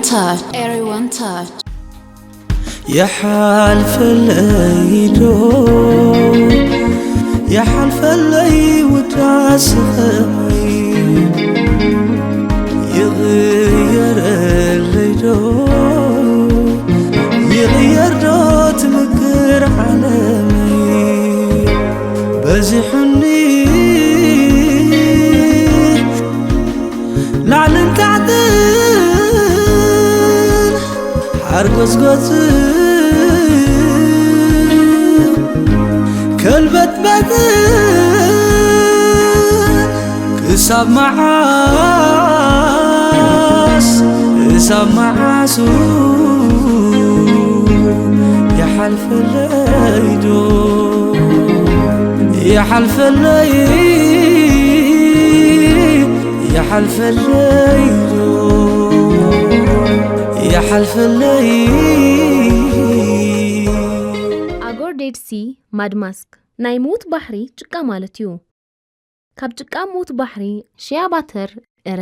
Touch. Everyone touch. يحلفلي دو يحلفلي وداس خمي يغير اللي دو يغير دو تمكر عالمي بزحني ላዕልን ታሕትን ሓርጎጽጎጽን ከልበትበትን ክሳብ መዓስ ክሳብ መዓሱ ይሓልፈለይ ዶ ይሓልፈለይ ይሓልፈለይ ዶ ይሓልፈለይ ኣጎር ዴድ ሲ ማድ ማስክ ናይ ምዉት ባሕሪ ጭቃ ማለት እዩ። ካብ ጭቃ ምዉት ባሕሪ ሽያ ባተር፣ ዕረ፣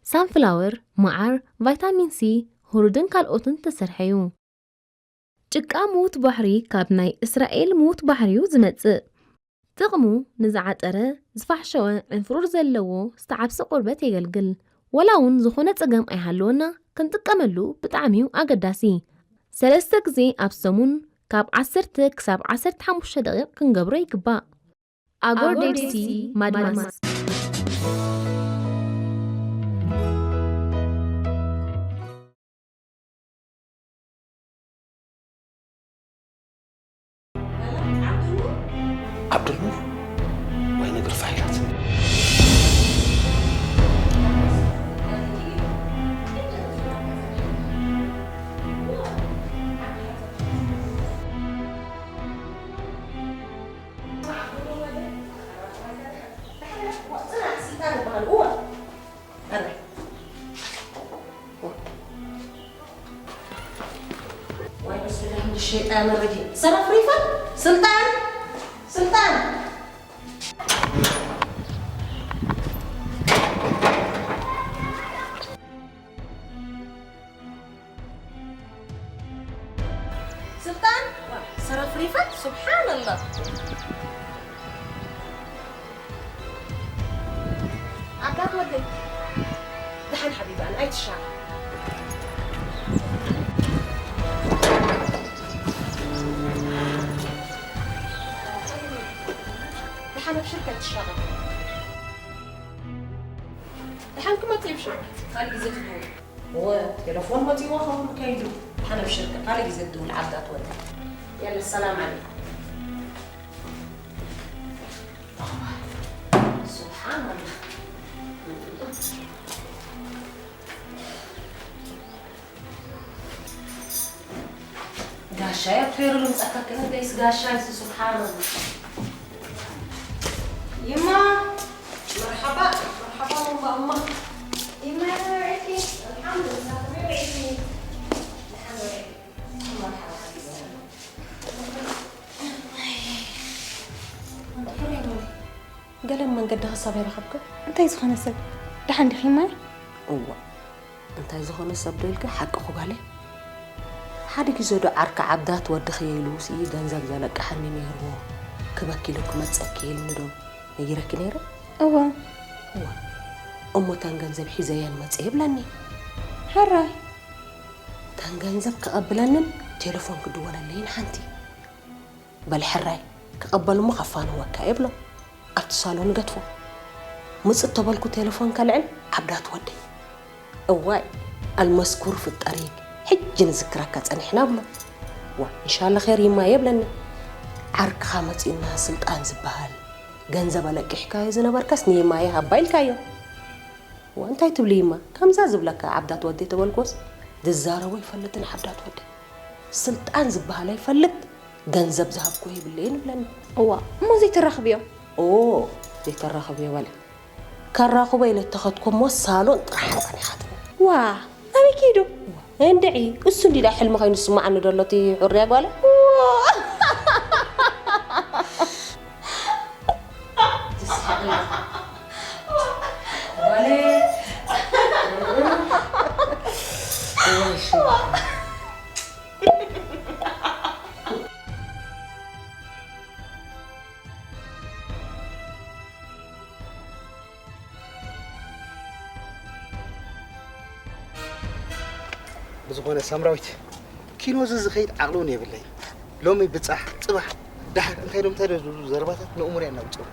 ሳንፍላወር፣ መዓር፣ ቫይታሚን ሲ፣ ሁሩድን ካልኦትን ዝተሰርሐ እዩ። ጭቃ ምዉት ባሕሪ ካብ ናይ እስራኤል ምዉት ባሕሪ እዩ ዝመጽእ። ጥቕሙ ንዝዓጠረ፣ ዝፋሕሸወ፣ ዕንፍሩር ዘለዎ ዝተዓብሰ ቆርበት የገልግል። ወላ እውን ዝኾነ ጸገም ኣይሃለወና ክንጥቀመሉ ብጣዕሚ እዩ ኣገዳሲ። ሰለስተ ግዜ ኣብ ሰሙን ካብ ዓሰርተ ክሳብ ዓሰርተ ሓሙሽተ ደቂቕ ክንገብሮ ይግባእ። ኣጎር ዴድ ሲ ማድ ማስክ። ዓብዱልኑር ወይ ነገር ፋይላት ወይ በስመ አብ ወወልድ ወመንፈስ ቅዱስ። ሰላም ፍሪፋ፣ ስልጣን፣ ስልጣን። ስልጣን፣ ሰላም ፍሪፋ፣ ሱብሓነላህ። ዓዳት ወደይ። ደሓን ሓቢቢ፣ ኣነ ኣይትሻቐል። ደሓን ኣብሽር፣ ኣይትሻቐል። ደሓን ክመጽእ እዩ፣ ኣብሽር። ካልእ ግዜ ትደውል። እወ፣ ቴሌፎን መጺእዎ ክኸውን ከይዱ። ደሓን ኣብሽር፣ ካልእ ግዜ ትደውል፣ ዓዳት ወደይ። የለ፣ ሰላም ዓለይኩም። ሱብሓነላህ። ጋሻ እያ ትፈይሩ ልምጻካ ከነገይስ ጋሻ ይሱ ሱብሓነላህ። ይማ መርሓባ መርሓባ እማ እማ ይማ ይማ ርዒቲ ኣልሓምዱሊላህ ከመይ ርዒቲ ኣልሓምዱሊላህ መርሓባ ሓቢቢ ገለ መንገዲ ክሳብ ኣይረኸብኩ። እንታይ ዝኾነ ሰብ? ደሓን ዲኺ ማይ? እዋ እንታይ ዝኾነ ሰብ ዶ ኢልኪ ሓቅኺ ጓለይ። ሓደ ግዜ ዶ ዓርኪ ዓብዳት ወዲ ክየ ኢሉ ሲ ገንዘብ ዘለቅሓኒ ነይርዎ ክበኪ ኢሉ ክመጸኪ ኢልኒ ዶ ነጊረኪ ነይረ? እወ። እዋ እሞ እተን ገንዘብ ሒዘየን መጸ ይብለኒ። ሕራይ። እተን ገንዘብ ክቐብለንን ቴሌፎን ክድወለለይን ሓንቲ። በል ሕራይ ክቐበል እሞ ከፋንወካ ይብሎ ኣብቲ ሳሎን ይገድፎ። ምጽእ ተበልኩ ቴለፎን ከልዕል ዓብዳት ወደይ እዋይ ኣልመስኩር ፍጠሪክ ሕጂ ንዝክረካ ጸኒሕና ብሎ። ዋ እንሻላ ኸይር ይማ የብለኒ። ዓርክኻ መጺኡና ስልጣን ዝበሃል ገንዘብ ኣለቂሕካዮ ዝነበርካስ ንይማየ ሃባ ኢልካዮ። ዋ እንታይ ትብሊ ይማ ከምዛ ዝብለካ ዓብዳት ወደይ ተበልኩስ ዝዛረቦ ይፈልጥን ዓብዳት ወደይ ስልጣን ዝበሃል ኣይፈልጥ ገንዘብ ዝሃብኩ የብለይን ይብለኒ። እዋ እሞ ዘይተራኽብዮ? ኦ ዘይተራኽብዮ በለ ከራኽቦ ኢለ እተኸትኩ እሞ ሳሎን ጥራሕ ጸኒሓትኒ። ዋ ኣበይ ከይዱ? እንድዒ እሱ እንዲ ዳኣ ሕልሚ ኮይኑ ዝስምዓኒ ደሎ እቲ ሑርያ ጓለ። ዝኾነ ሳምራዊት፣ ኪኖ እዚ ዝኸይድ ዓቕሊ እውን የብለይን። ሎሚ ብጻሕ፣ ጽባሕ፣ ደሓር እንታይ ዶ እንታይ ዶ ዝብሉ ዘረባታት ንእሙርያ እናውጽኡ።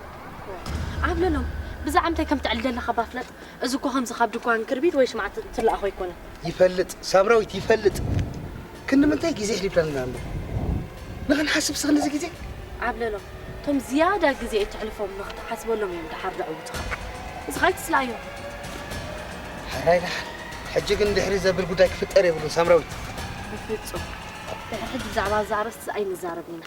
ዓብለሎም፣ ብዛዕባ እንታይ ከም ትዕሊ ዘለኻ ባፍለጥ፣ እዚ እኮ ከምዚ ካብ ድኳን ክርቢት ወይ ሽማዕ ት-፣ ትለኣኾ ኣይኮነን። ይፈልጥ፣ ሳምራዊት ይፈልጥ። ክንዲ ምንታይ ግዜ ኣሕሊፍና ንነብር? ንኽንሓስብ ስኽንዚ ግዜ? ዓብለሎም፣ እቶም ዝያዳ ግዜ እተሕልፎም ንኽትሓስበሎም እዮም ደሓር ዘዕውቱኻ። እዚ ኸኣ ኣይትስልኣዮ። ሕራይ ደሓር። ሕጂ ግን ድሕሪ ዘብል ጉዳይ ክፍጠር የብሉን ሳምራዊት። ብፍጹም። ድሕሪ ሕጂ ብዛዕባ እዛ ኣርእስቲ ኣይንዛረብን ኢና።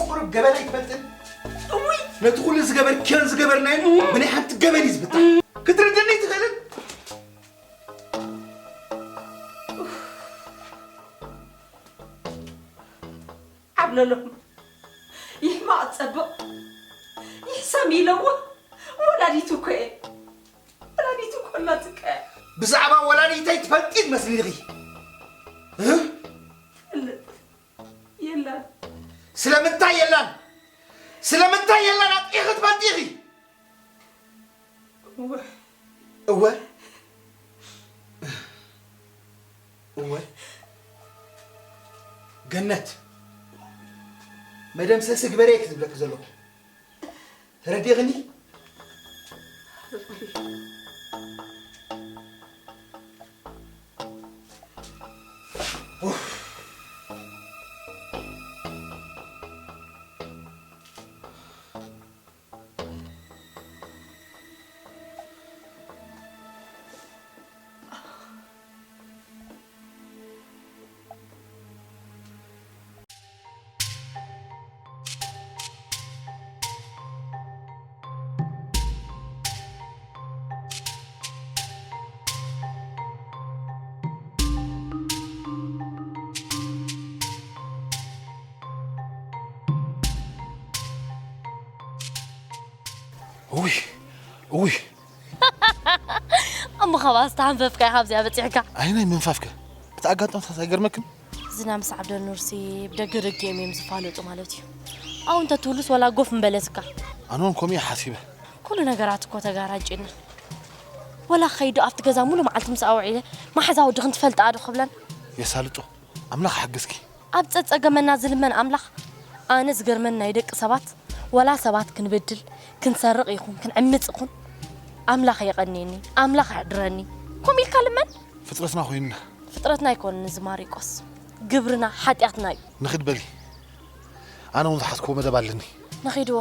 ቁሩብ ገበን ኣይትፈልጥን? እውይ! ነቲ ኩሉ ዝገበርክዮን ዝገበርናዮን ብናይ ሓንቲ ገበን እዩ ዝፍታሕ። ክትርድእኒ ትኽእልን? ዓብለሎም፣ ይሕማቕ ጸብቕ፣ ይሕሰም ኢለዎ። ወላዲቱ እኮ እየ። ወላዲቱ እኮ እናትካ እያ። ብዛዕባ ወላዲተይ ትፈልጢ ትመስሊ ኢኺ። እ? የለን። ስለምንታይ የላን? ስለምንታይ የላን ኣጥቂኺ ትፈልጢ ኢኺ? እወ። እወ? እወ። ገነት፣ መደምሰሲ ግበሪ እየ ክዝብለኪ ዘለኹ። ተረዲእኽኒ? ኡፍ። እውይ፣ እውይ። እሞ ኻብ ኣስተሓንፈፍካ ኢኻ ኣብዚኣ በጺሕካ። ኣይ ናይ ምንፋፍከ? እቲ ኣጋጣሚታት ኣይገርመክን? ዝና ምስ ዓብደልኑርሲ ብደገ ደጊኦም እዮም ዝፋለጡ ማለት እዩ። ኣብኡ እንተትህሉስ ወላ ጎፍ ምበለትካ። ኣነ እውን ከምኡ እየ ሓሲበ። ኩሉ ነገራት እኮ ተጋራጭና። ወላ ከይዱ ኣብቲ ገዛ ሙሉ መዓልቲ ምስ ኣውዒለ መሓዛ ወድኽን ትፈልጣ ዶ ክብለን? የሳልጦ፣ ኣምላኽ ሓግዝኪ። ኣብ ጸጸገመና ዝልመን ኣምላኽ፣ ኣነ ዝገርመን ናይ ደቂ ሰባት፣ ወላ ሰባት ክንበድል፣ ክንሰርቕ ይኹን ክንዕምጽ ይኹን፣ ኣምላኽ የቐንየኒ፣ ኣምላኽ ኣዕድረኒ። ከምኡ ኢልካ ልመን። ፍጥረትና ኮይንና። ፍጥረትና ኣይኮነን እዚ ማሪቆስ፣ ግብርና ሓጢኣትና እዩ። ንኽድ በሊ። ኣነ እውን ዝሓዝክዎ መደብ ኣለኒ። ንኺድዎ።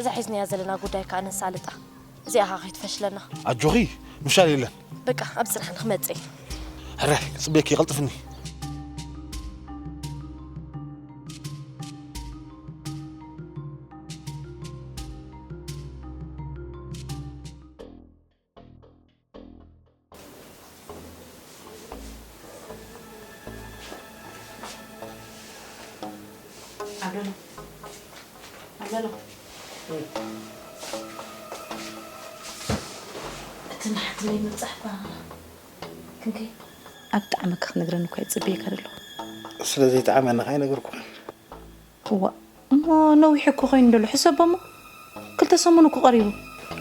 እዛ ሒዝናያ ዘለና ጉዳይ ከኣ ነሳልጣ። እዚኣ ኸኣ ከይትፈሽለና። ኣጆኺ፣ ምፍሻል የለን። በቃ፣ ኣብ ጽንሕ ንኽመጽእ እየ። ሕራይ፣ ክጽበየኪ፣ ቀልጥፍኒ። ኣለሎ። ኣለሎ። እቲ ናሕቲ ናይ ምብጻሕኳ ክንከይ? ኣብ ጣዕሚ ክነግረኒ እኳ ይጽበየካ ደለኹ። ስለ ዘይጠዓመኒ ከኣ ኣይነገርኩኻን። እዋ፣ እሞ ነዊሑ እኮ ኮይኑ ደሎ፣ ሕሰቦ እሞ። ክልተ ሰሙን እኮ ቀሪቡ።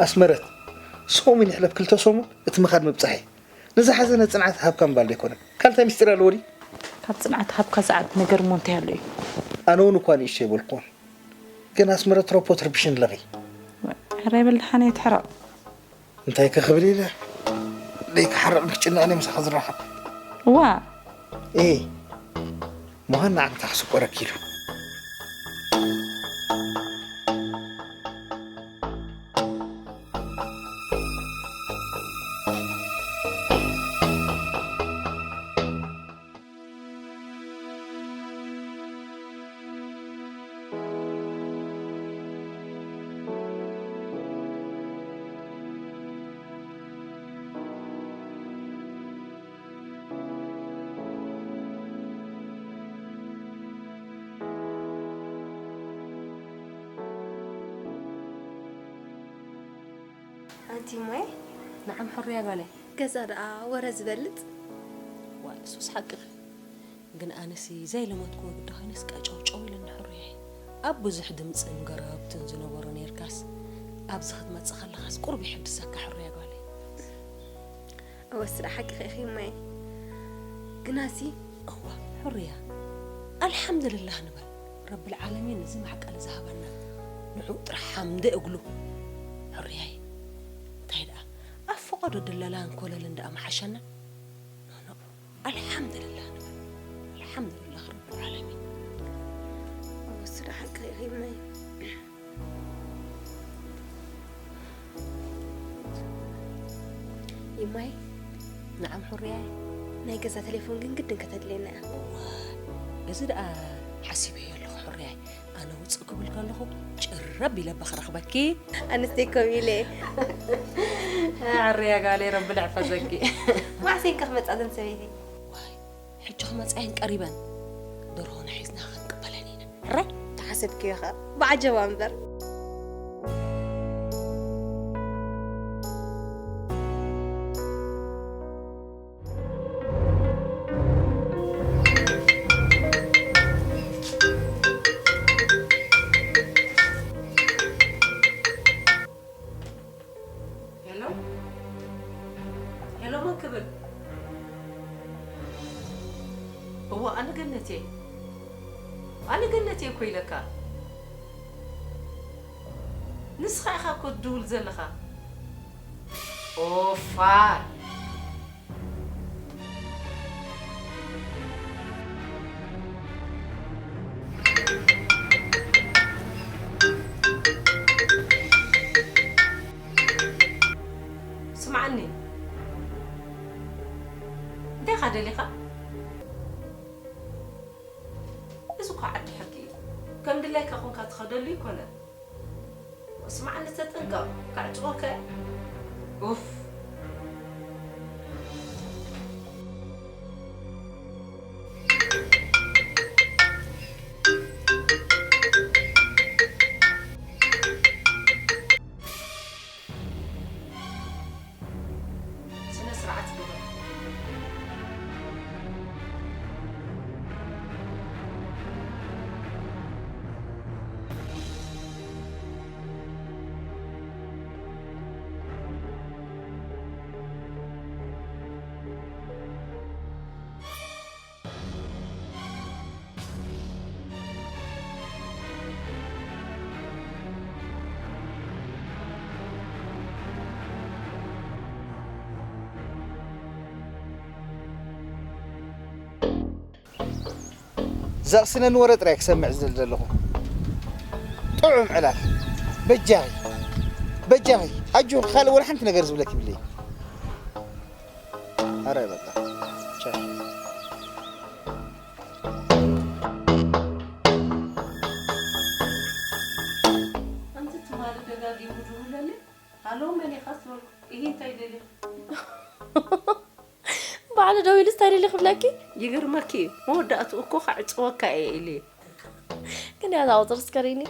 ኣስመረት፣ ሰሙን ይሕለፍ ክልተ ሰሙን እቲ ምኻድ ምብጻሐይ። ንዝሓዘነ ጽንዓት ሃብካ ምባል ዶ ኣይኮነን? ካልእ እንታይ ምስጢር ኣለዎ ድዩ? ካብ ጽንዓት ሃብካ ዝዓቢ ነገር እሞ እንታይ ኣሎ እዩ? ኣነ እውን እኳ ንእሽቶ ኣይበልኩዎን። ግን ኣስመረት ሮፖ ትርብሽኒ ኣለኺ። ሕራይ በል ደሓን እየ፣ ትሕረቕ። እንታይ ከ ክብል ኢለ? ደይ ክሓርቕን ክጭነቕን እየ ምሳኻ ዝራኸብ። እዋ። እይ። ምዃን ንዓንታ ክስቆረኪ ኢሉ። ኣንቲ እሞየ? ንዓም ሕሩያ ጓለይ። ገዛ ደኣ ወረ ዝበልጽ? ዋ፣ እሱስ ሓቅኺ። ግን ኣነሲ ዘይለመድክዎ ግዲ ኮይነስ ቀጨውጨው ኢለኒ ሕሩየይ። ኣብ ብዙሕ ድምፅን ገረብትን ዝነበሮ ነይርካስ ኣብዚ ክትመፅእ ከለኻስ ቁሩብ ይሕድሰካ ሕሩያ ጓለይ። እወ ስዳ ሓቂ ኸኢኺ እማየ። ግናሲ እዋ ሕሩያ ኣልሓምድልላህ ንበል። ረብል ዓለሚን እዚ ማዕቀሊ ዝሃበና ንዑ ጥራሕ ሓምደ እግሉ። ሕሩያይ እንታይ ደኣ ኣብ ፈቐዶ ድለላን ኮለልን ደኣ መሓሸና። ኖኖ ኣልሓምድልላህ ንበል። ኣልሓምድልላህ ረብል ዓለሚን። እወ ስዳ ሓቂ ኸኢኺ እማየ። ይማይ ንዓም ሕሩያይ። ናይ ገዛ ቴሌፎን ግን ግድን ከተድልየና እያ። እዋ እዚ ደኣ ሓሲበዮ ኣለኹ ሕሩያይ። ኣነ ውፅእ ክብል ከለኹ ጭረብ ኢለ እባ ክረኽበኪ። ኣንስተይ ከም ኢለ ሕሩያ ጋለይ ረቢ ልዕፈዘኪ። ማዕሰይን ከኽመፃ ዘን ሰበይቲ ዋይ ሕጂ ክመፃየን ቀሪበን። ደርሆና ሒዝና ክንቅበለን ኢና። ሕረ ተሓሰብክዮ ኸ ብዓጀባ እምበር። ሄሎ ሄሎ፣ መን ክብል? እዋ፣ ኣነ ገነቴ፣ ኣነ ገነቴ እኮ ኢለካ። ንስኻ ኢኻ እኮ ትድውል ዘለኻ። ኦፋር። ስምዓኒ፣ እንታይ ኢኻ ደሊኻ? እዚ እኮ ዓዲ ሕጊ እዩ። ከም ድላይካ ኮንካ ትኸደሉ ኣይኮነን። ስምዓኒ፣ ተጠንቀቕ፣ ከዕጽወካ እየ። ኡፍ። ስነ ስርዓት ግበር። ዘቕስነኒ ወረ ጥራይ ክሰምዕ ዝደሊ ዘለኹ። ጥዑም ዕላል። በጃኺ፣ በጃኺ፣ ኣጆኺ፣ ካልእ ወላ ሓንቲ ነገር ዝብለኪ የብለይን። ኣረ በቃ። ቻው። ኣንቲ ትማሊ ደጋጊሙ ድውለለይ፣ ሃሎ መን ኢኻ ዝበልኩ፣ ኢሂ እንታይ ደሊኻ? ባዕሉ ደዊሉስ እንታይ ደሊ ክብለኪ? ይገርመኪ እዩ፣ መወዳእትኡ እኮ ከዕጽወካ እየ ኢሉ እዩ። ክንደይ እያ እዛ ቁፅሪ እስከ ርኢኒ?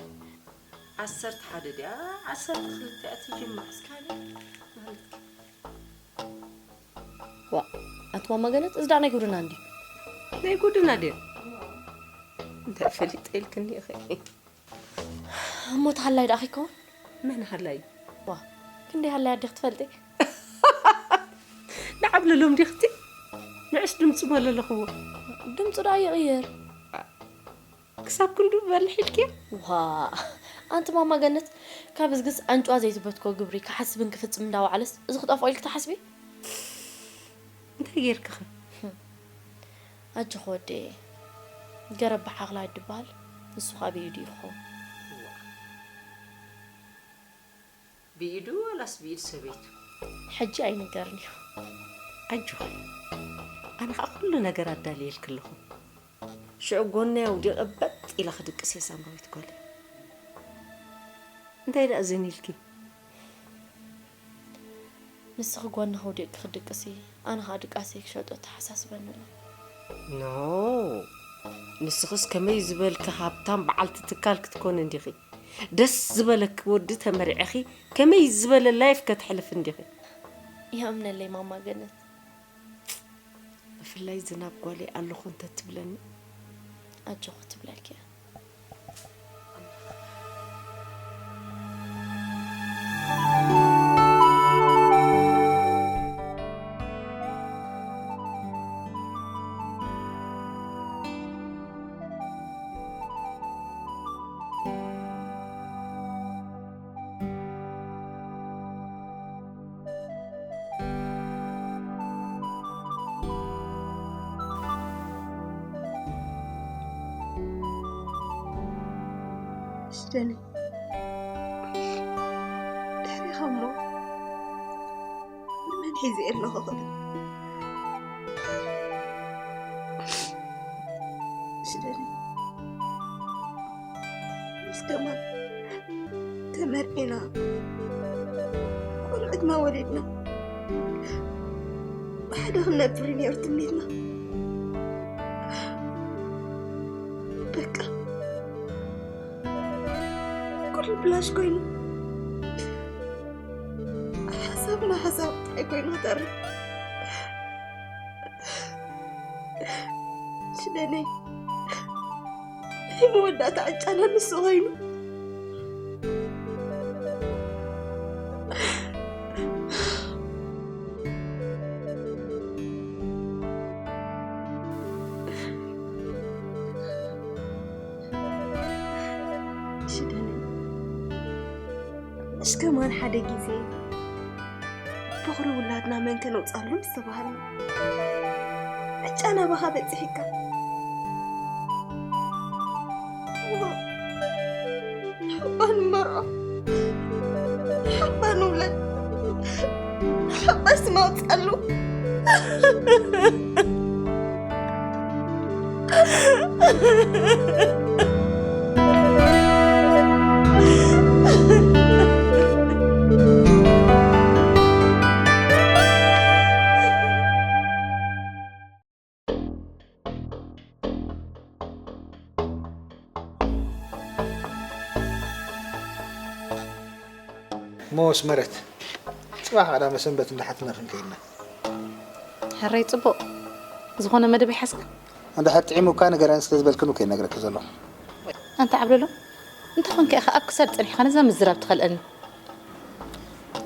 ዓሰርተ ሓደ ድያ ዓሰርተ ክልተ እያ ትጅምር? እስከ ሃለይ ማለትኪ። ዋ ኣቲ ማማ ገነት፣ እዚ ደኣ ናይ ጉድና እንድዩ። ናይ ጉድና ድያ? እንታይ ፈሊጠ ኢልክኒ ኢኺ? እሞ እቲ ሃላይ ደኣ ከይከውን? መን ሃላይ? ዋ ክንደይ ሃላይ ኣዴኺ ትፈልጢ? ንዓብለሎም ዲኽቲ? ንዕስ ድምፂ መለለኽዎ። ድምፁ ደኣ ይቕይር። ክሳብ ክንዱ በልሕ ኢልኪ? ዋ ኣንቲ ማማ ገነት፣ ካብ እዝግስ ኣንጭዋ ዘይትበትኮ ግብሪ ክሓስብን ክፍፅም እንዳወዓለስ እዚ ክጠፍኦ ኢልኪ ትሓስቢ? እንታይ ጌርክኺ? ኣጆኺ ወደየ፣ ገረብ ብሓኽላ ይድበሃል፣ ንሱ ኸኣ ብኢዱ እዩ ክኸውን። ብኢዱ ዋላስ ብኢድ ሰበይቱ? ሕጂ ኣይንገርን እዩ። ኣጆኺ፣ ኣነ ኸኣ ኩሉ ነገር ኣዳልየልኪ ኣለኹ። ሽዑ ጎነይ ኣውዲቐ በጥ ኢለ ክድቅስ እየ ሳምራዊት ጓለይ። እንታይ ደኣ ዘን ኢልኪ? ንስኺ ጎንኺ ኣውዲቕኪ ክትድቅሲ፣ ኣነ ኸኣ ድቃሰይ ክሸጦ ተሓሳስበኒ ኣሎ። ኖ፣ ንስኽስ ከመይ ዝበልኪ ሃብታም በዓልቲ ትካል ክትኮኒ እንዲኺ። ደስ ዝበለኪ ወዲ ተመርዒኺ ከመይ ዝበለ ላይፍ ከተሕልፊ እንዲኺ። ይኣምነለይ ማማ ገነት። ብፍላይ ዝናብ ጓለይ ኣለኹ እንተትብለኒ ኣጆኺ ትብለኪ እያ። ሽደኒ፣ ድሕሪኻ እሞ ንመን ሒዘ ኣለኹ ክብል? ሽደኒ፣ ምስ ከማል ተመርዒና፣ ቆልዑትና ወሊድና፣ ብሓደ ክንነብር እዩ ነይሩ ትምኒትና። በቃ፣ ኩሉ ብላሽ ኮይኑ፣ ሓሳብና ሓሳብ ጥራይ ኮይኑ ክተርፍ። ሽደነይ፣ ናይ መወዳእታ ዕጫና ንሱ ኮይኑ። ሽደነይ፣ እስከ ማን ሓደ ግዜ በኹሪ ውላድና መን ከነውፅኣሉ ምስ ተባሃልና፣ ዕጫ ናባኻ በፂሕካ። ሓባ ንመርዖ፣ ሓባ ንውለድ፣ ሓባ ስም ኣውፅኣሉ። እሞ ኣስመረት፣ ጽባሕ ቀዳመ ሰንበት እንዳ ሓትና ክንከይድና። ሕራይ ጽቡቕ። ዝኾነ መደብ ይሓዝካ? እንድሕር ጥዒሙካ ንገረኒ ስለ ዝበልክን እኮ እየ ነግረኪ ዘለኹ። ኣንታ ዓብለሎም፣ እንተ ኾንካ ኢኻ ኣብ ክሳድ ጸኒሕካ ነዛ ምዝራብ ትኸልአኒ።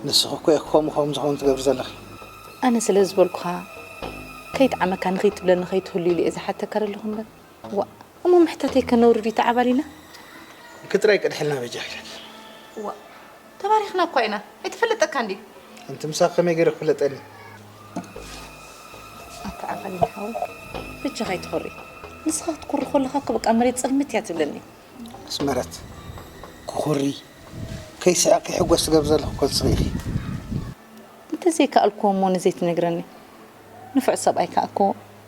ንስኺ እኮ ኢኺ ከምኡ ከምኡ ዝኾኑ ትገብሪ ዘለኺ። ኣነ ስለ ዝበልኩኻ፣ ከይጥዓመካ ንኸይትብለኒ ከይትህሉ ኢሉ እየ ዝሓተካ ዘለኹ እምበር። ዋእ፣ እሞ ምሕታተይ ከ ነውሪ ድዩ ተዓባሊና? እንክትራይ ቅድሕልና በጃኺ። ዋእ፣ ተባሪኽና እኳ ኢና። ኣይተፈለጠካን ድዩ? ኣንቲ ምሳኺ ከመይ ገይረ ክፍለጠኒ? ኣታ ዓባሊና ሓወይ፣ በጃኻ ኣይትኹሪ። ንስኻ ክትኩሪ ከለኻ እኮ በቃ መሬት ጽልምት እያ ትብለኒ። ኣስመረት፣ ክኹሪ፣ ከይስሕቕ ከይሕጎስ ትገብሪ ዘለኺ እኮ ንስኺ ኢኺ። እንተዘይከኣልኩዎ እሞ ንዘይትነግረኒ። ንፉዕ ሰብኣይ ከኣ እኮ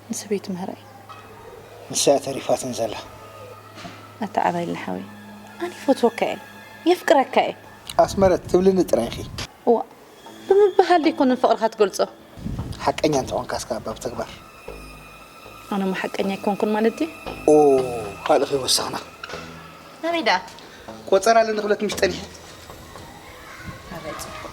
ንሰበይቱ ምህራ እዩ። ንሳ እያ ተሪፋትን ዘላ። ኣታ ዓባይልና ሓወይ፣ ኣነ ይፈትወካ እየ፣ የፍቅረካ እየ። ኣስመረት ትብልኒ ጥራይ ኢኺ። እዋ፣ ብምብሃል ደይኮነን ፍቕርኻ ትገልጾ። ሓቀኛ እንተኾንካ እስከ ኣባ ብተግባር። ኣነ እሞ ሓቀኛ ኣይኮንኩን ማለት ድዩ? ኦ፣ ካልእ ከይወሰኽና። ናበይ ደኣ? ቆጸራ ኣለኒ ክብለኪ ምሽ ጠኒሐ። ናበይ ጽቡቕ።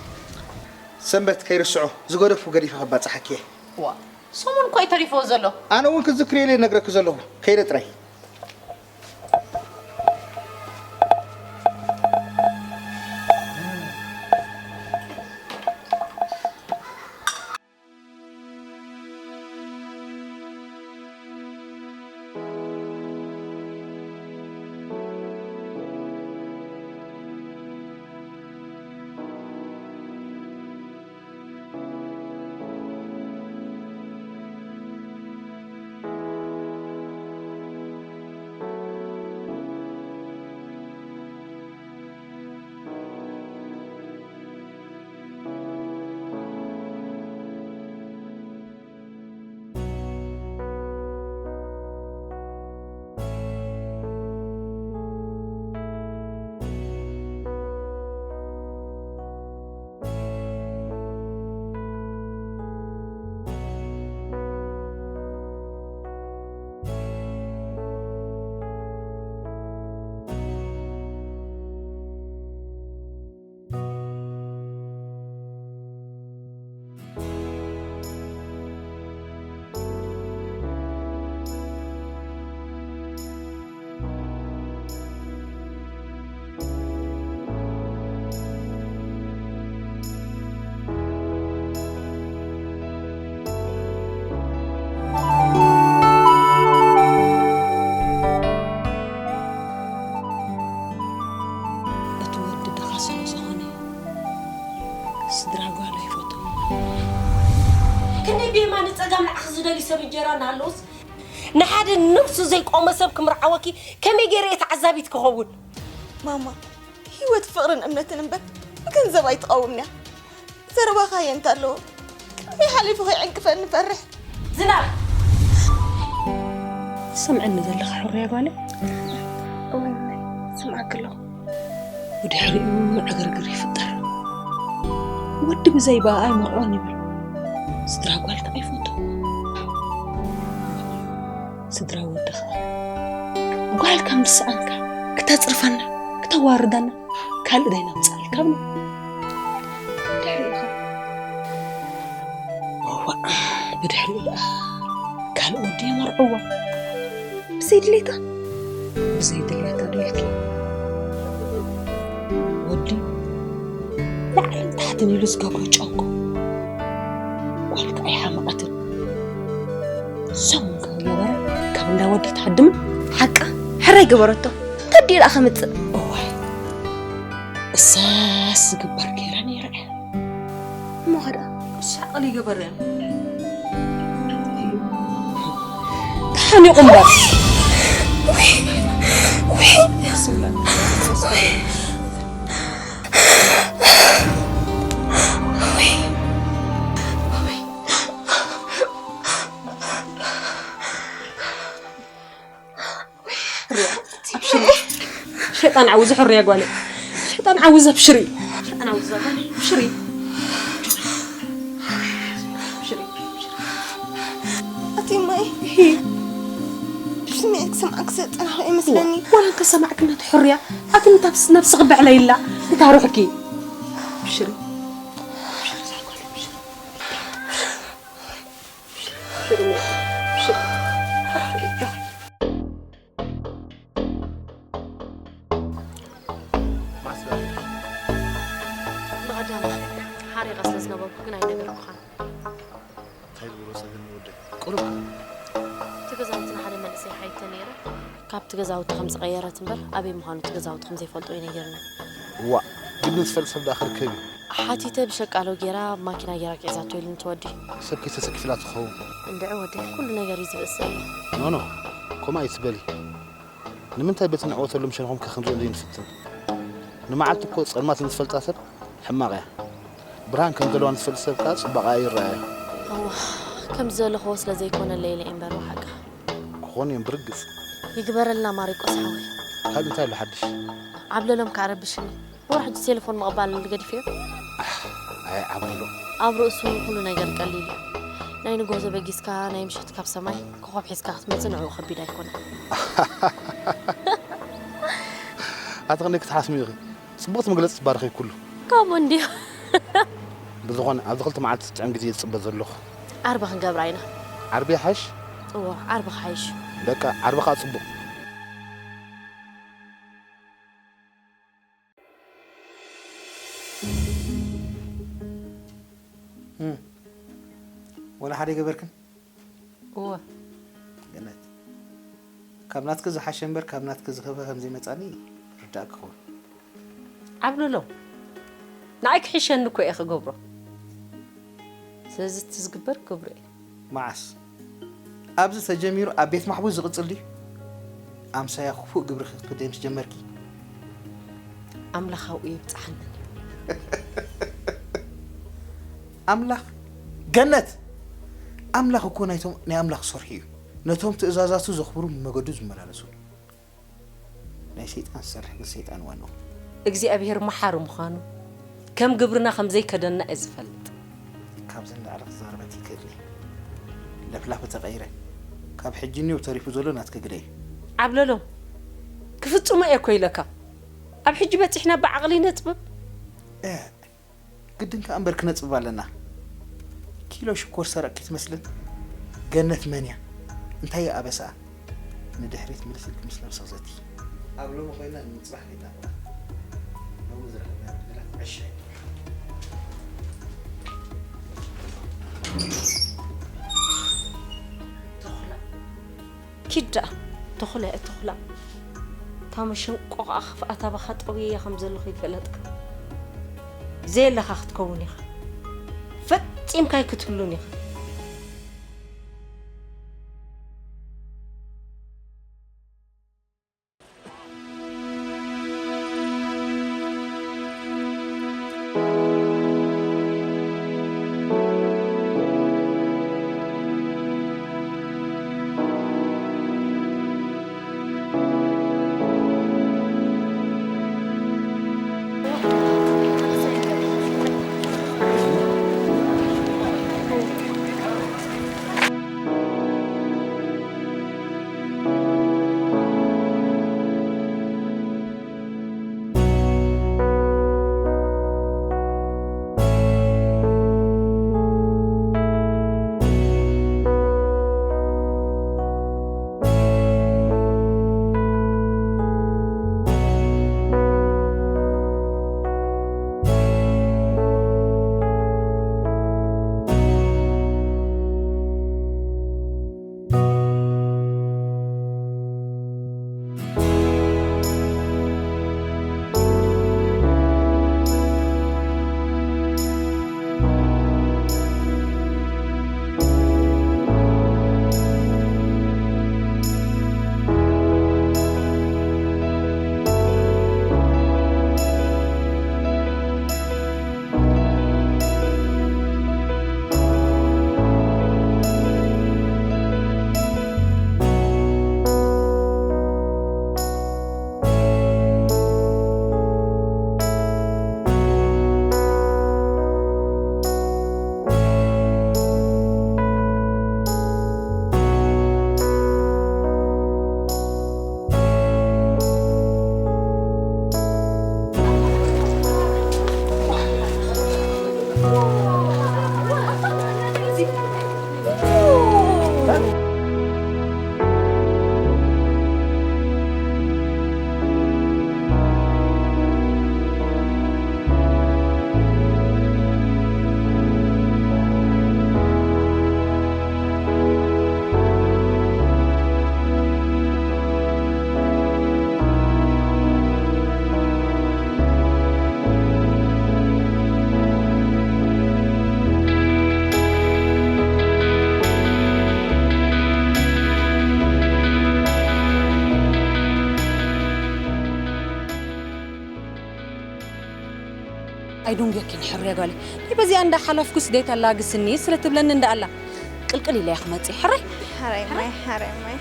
ሰንበት ከይርስዖ፣ ዝገደፉ ገዲፈ ከባጽሓኪ እየ። ዋ፣ ሰሙን እኮ እዩ ተሪፍዎ ዘሎ። ኣነ እውን ክዝክር ኢለ ነግረኪ ዘለኹ። ከይደ ጥራይ። ስድራ ጓል ኣይፈትዎ። ክንደይ ብየማን ጸጋም ንዓኺ ዝደልዩ ሰብ እንጀራ እናሃለውስ፣ ንሓደ ነብሱ ዘይቆመ ሰብ ክምርዓወኪ ከመይ ገይረ እየ ተዓዛቢት ክኸውን? ማማ፣ ህይወት ፍቕርን እምነትን እምበር ብገንዘብ ኣይትቐውምን'ያ። ዘረባኻ የንታ ኣለዎ። ከመይ ሓሊፉ ከይዕንቅፈኒ እፈርሕ። ዝናብ! ትሰምዕኒ ዘለኻ ሕሩያ ጓለይ? እወ እማይ፣ ስምዓኪ ኣለኹ። ብድሕሪኡ ዕግርግር ይፍጠር። ወዲ ብዘይ በኣ ኣይመርዖን ይብል። ስድራ ጓልካ ኣይፈቱ። ስድራ ወዲ ኸኣ ጓል ከም ዝሰኣንካ ክተጽርፈና፣ ክተዋርደና ካልእ ዳይ ናምጻልካ ብሎ። ድሕሪኡ ኸ? እዋእ፣ ብድሕሪኡ ደኣ ካልእ ወዲ የመርዕዋ። ብዘይ ድሌታ? ብዘይ ድሌታ ዶ ኢልኪ? ወዲ ላዕልን ታሕትን ኢሉ ዝገብሮ ጨንቆ። ጓል ከኣ ኣይሓመቐትን። ሰሙን ከይገበረ ካብ እንዳ ወዲ ትሃድምን። ሓቃ ሕራይ ገበረቶ። ተዲኡ ደኣ ከምጽእ። እዋይ፣ እሳስ ዝግበር ገይረ ነይረ። እሞ ኸ ደኣ? እሳ ዓቕሊ ይገበር እያ። ተሓኒቑ እምበር። ሕርያ፣ ኣብሽሪ። ሸይጣን ዓውዚ ሕርያ ጓለይ። ሸይጣን ዓውዚ ኣብሽሪ። ሸይጣን ዓውዚ ጓለይ። ኣብሽሪ። ኣብሽሪ። ኣቲ ማይ፣ ብስምዒት ክሰምዓኪ ዝጸንሐ ይመስለኒ። ዋላ እንተ ሰማዕክና ትሕርያ፣ ኣቲ ንታብስ ነብስኺ ብዕለይላ፣ እንታይ ሩሕኪ? ኣብሽሪ። ኣብሽሪ፣ ኣብሽሪ። ብቐዳም ሓሪቐ ስለ ዝነበርኩ ግን ኣይነገርኩኻን። እንታይ ዝብሎ ሰገን ወደይ? ቁሩብ እቲ ገዛውቲ ንሓደ መንእሰይ ሓይተ ነይረ። ካብቲ ገዛውቲ ከም ዝቐየረት እምበር ኣበይ ምዃኑ እቲ ገዛውቲ ከም ዘይፈልጦ እዩ ነጊርኒ። እዋእ፣ ግዲ ዝፈልጥ ሰብ ደኣ ክርከብ እዩ። ሓቲተ ብሸቃሎ ጌራ ኣብ ማኪና ጌራ ሒዛቶ ኢሉኒ እቲ ወዲ። ሰብ ከይተሰኪፍላ ትኸውን። እንድዒ ወደይ፣ ኩሉ ነገር እዩ ዝበስእ እዩ። ኖኖ፣ ከምኡ ኣይትበሊ። ንምንታይ በቲ ንዕወተሎም ሸነኾም ከ ክንሪኦም ዘይንፍትን? ንመዓልቲ እኮ ጸልማት ንዝፈልጣ ሰብ ሕማቕ እያ። ብርሃን ከም ዘለዋ ንዝፈልጥ ሰብ ከኣ ጽባቐኣ ይረኣያ። እዋ፣ ከምዚ ዘለኽዎ ስለ ዘይኮነለይ ኢለ እየ እምበር ብሓቃ። ክኾኑ እዮም ብርግጽ። ይግበረልና ማሪቆስ ሓወይ። ካልእ እንታይ ኣሎ ሓድሽ? ዓብለሎም ከኣ ረቢሽኒ። ብወርሒ ሕጂ ቴሌፎን ምቕባል ገዲፈዮ። ኣሕ፣ ኣይ ዓብለሎም። ኣብ ርእሱ ኩሉ ነገር ቀሊል እዩ። ናይ ንግሆ ዘበጊስካ ናይ ምሸት ካብ ሰማይ ኮኾብ ሒዝካ ክትመጽእ ንዕኡ ከቢድ ኣይኮነን። ኣቲ ክንደይ ክትሓስሚ ኢኺ? ጽቡቕቲ መግለጺ ትባረኺ ኩሉ። ከምኡ እንድዩ። ብዝኾነ፣ ኣብዚ ክልተ መዓልቲ ዝጥዕም ግዜ ዝጽበ ዘለኹ። ዓርቢ ክንገብራ ኢና። ዓርቢ ይሓይሽ? እወ፣ ዓርቢ ክሓይሽ። በቃ፣ ዓርቢ ከኣ ጽቡቕ። እም። ወላ ሓደ ገበርክን? እወ። ገነት፣ ካብ ናትኪ ዝሓሸ እምበር ካብ ናትኪ ዝኸፍአ ከም ዘይመጻኒ ርዳእ ክኸውን። ዓብለሎም፣ ንዓይ ክሕሸኒ እኮ እየ ክገብሮ። ስለዚ እቲ ዝግበር ክገብሮ እየ። መዓስ? ኣብዚ ተጀሚሩ ኣብ ቤት ማሕቡስ ዝቕጽል ድዩ? ኣምሳያ ክፉእ ግብሪ ክትክደይ ምስ ጀመርኪ። ኣምላኽ ኣብኡ የብጽሓኒ። ኣምላኽ፣ ገነት፣ ኣምላኽ እኮ ናይቶም ናይ ኣምላኽ ዝሰርሑ እዩ። ነቶም ትእዛዛቱ ዘኽብሩ ብመገዱ ዝመላለሱ። ናይ ሰይጣን ዝሰርሕ ግን ሰይጣን ዋንኡ። እግዚኣብሄር መሓሪ ምዃኑ ከም ግብርና ከም ዘይከደና እየ ዝፈልጥ። ካብዚ ንላዕሊ ክዛረበኪ ይክእል እየ። ለፍላፊ ተቐይረ። ካብ ሕጂ እኒኦ ተሪፉ ዘሎ ናትኪ ግደ እዩ። ዓብለሎም፣ ክፍጽሞ እየ እኮ ኢለካ። ኣብ ሕጂ በጺሕና ብዓቕሊ ነጥብብ። እ፣ ግድን ከኣ እምበር ክነጽብብ ኣለና። ኪሎ ሽኮር ሰረቕኪ ትመስልን። ገነት መን እያ? እንታይ እያ ኣበሳኣ? ንድሕሪት ምልስ ኢልኪ ምስ ነብስኺ ዘቲ። ኣብ ሎሚ ኮይና ንምጽባሕ ከይዳ። ሎሚ ዝረኸብናዮ ዕድላት ዕሽ ኣይንብል። ተኹላ። ኪድ ደኣ፣ ተኹላ እያ፣ ተኹላ። እታ መሸንቆቕ ኣኽፍኣታ ባኻ ጠውየያ ከም ዘለኹ ይፈለጥካ። ዘየለኻ ክትከውን ኢኻ። ፈጺምካ ኣይክትህሉን ኢኻ። ኣይዱንጌኪን ሕርያ ጓለይ። ናይ በዚኣ እንዳሓለፍኩስ ደይ ተላግስኒ ስለ ትብለኒ እንዳ ኣላ። ቅልቅል ኢለ እየ ክመጽእ። ሕራይ? ሕራይ ማይ፣ ሕራይ ማይ።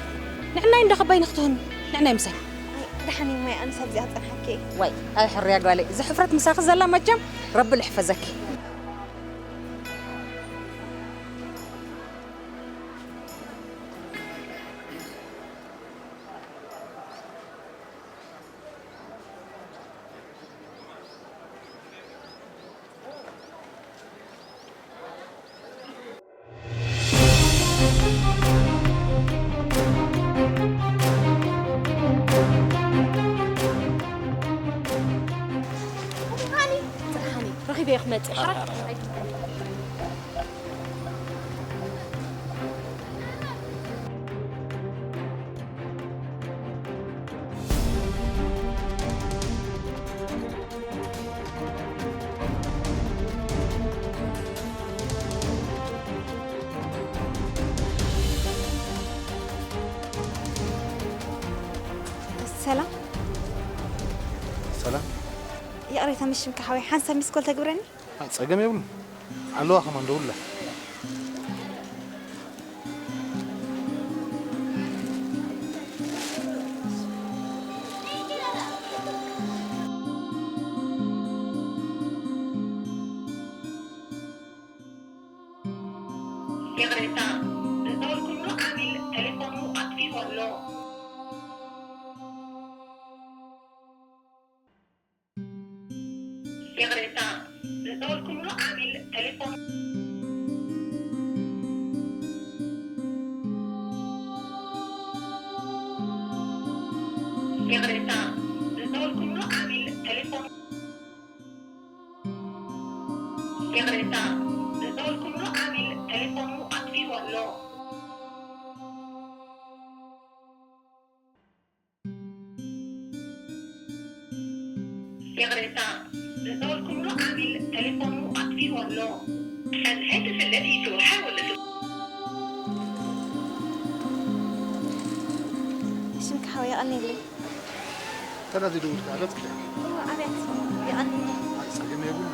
ንዕናይ እንዳ ከባይ ንክትሆን። ንዕናይ ምሳይ። ኣይ፣ ደሓን እየ ማይ፣ ኣነስ ኣብዚኣ ክጸንሓኪ እየ። ዋይ፣ ኣይ ሕርያ ጓለይ። እዚ ሕፍረት ምሳኺ ዘላ መቸም ረቢ ልሕፈዘኪ። ሃኒ፣ ሃኒ፣ ረኺበዮ ክመጽእ። ሕራይ? ሰላም። ሰላም። ይቕሬታ፣ ምስ ሽምካ ሓወይ ሓንሳብ ሚስ ኮል ተግብረኒ? ኣይ፣ ጸገም የብሉን። ኣለዋ ከማን ደውልላ። ይቕሬታ፣ ዝደወልኩሉ ዓሚል ቴሌፎኑ ኣጥፊኡ ኣሎ። ይቕሬታ፣ ዝደወልኩሉ ዓሚል ቴሌፎኑ፣ ይቕሬታ፣ ዝደወልኩሉ ዓሚል ቴሌፎኑ፣ ይቕሬታ፣ ዝደወልኩሉ ዓሚል ቴሌፎኑ ኣጥፊኡ ኣሎ። ይቕሬታ፣ ዝበልኩምሉ ዓሚል ቴሌፎኑ ኣጥፊኡ ኣሎ። الهاتف الذي تحاول ሽምካ ሓወይ የቐንየለይ። ተናዚ ደውልካ ኣለጽ ክዳ እሞ ኣብያት የቐንየለይ። ጸገም የብሉ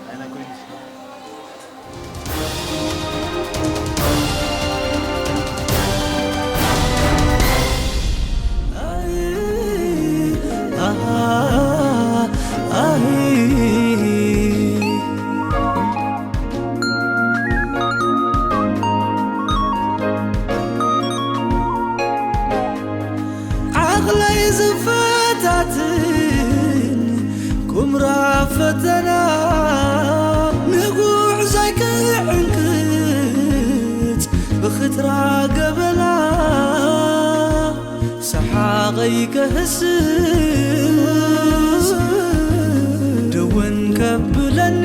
ኣይና ኮይኑ ዓቕለይ ዝፈታትን ቁምራ ፈተና ንጉዕዞይ ክዕንክት ብኽጥራ ገበላ ሰሓቐይ ከህስስ ደወን ከብለኒ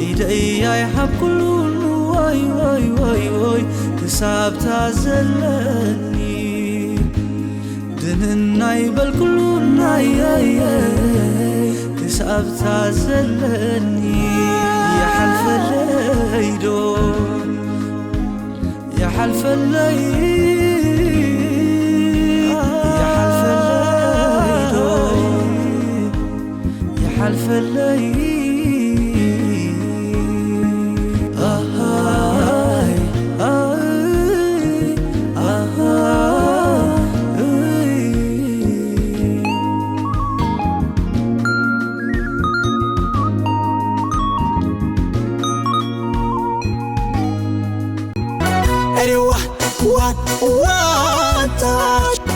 ኢደይ ኣይሓብኩሉን ወይ ወይ ወይ ወይ ክሳብታ ዘለኒ ድንናይ በልኩሉን ኣየየ ክሳብታ ዘለኒ ይሓልፈለይ ዶ ይሓልፈለይ ይሓልፈለይ ዶ ይሓልፈለይ ኣሃይ ኣይ ኣሃይ Anyone, one, one touch.